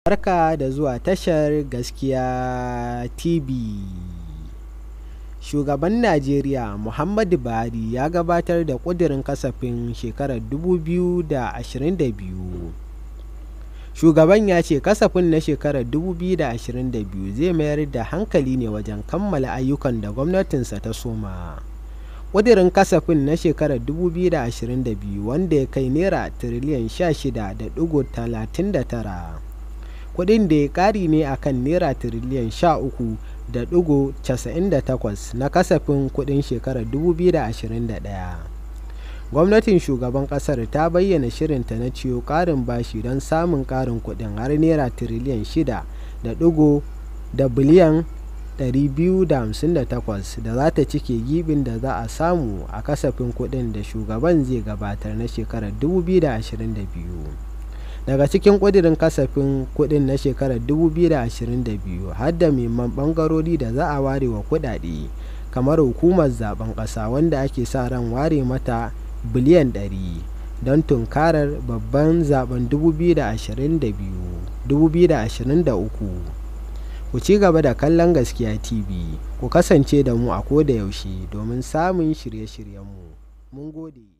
Barka da zuwa tashar Gaskiya TV. Shugaban Najeriya Muhammadu Buhari ya gabatar da ƙudurin kasafin shekarar 2022. Shugaban ya ce kasafin na shekarar 2022 zai mayar da hankali ne wajen kammala ayyukan da gwamnatinsa ta soma. Ƙudurin kasafin na shekarar 2022 wanda ya kai Naira tiriliyan 16.39. Kuɗin da ya ƙari ne a kan Naira tiriliyan 13.98 na kasafin kuɗin shekarar 2021. Gwamnatin shugaban ƙasar ta bayyana shirinta na ciyo ƙarin bashi don samun ƙarin kuɗin har Naira tiriliyan 6 da biliyan 258 da za ta cike gibin da za a samu a kasafin kuɗin da shugaban zai gabatar na shekarar 2022. Daga cikin ƙudurin kasafin kuɗin na shekarar 2022 har da muhimman ɓangarori da za a ware wa kuɗaɗe, kamar Hukumar Zaɓen Ƙasa wanda ake sa ran ware mata biliyan 100 don tunkarar babban zaɓen 2023. Ku ci gaba da kallon Gaskiya TV, ku kasance da mu a koda yaushe domin samun shirye-shiryenmu. Mun gode.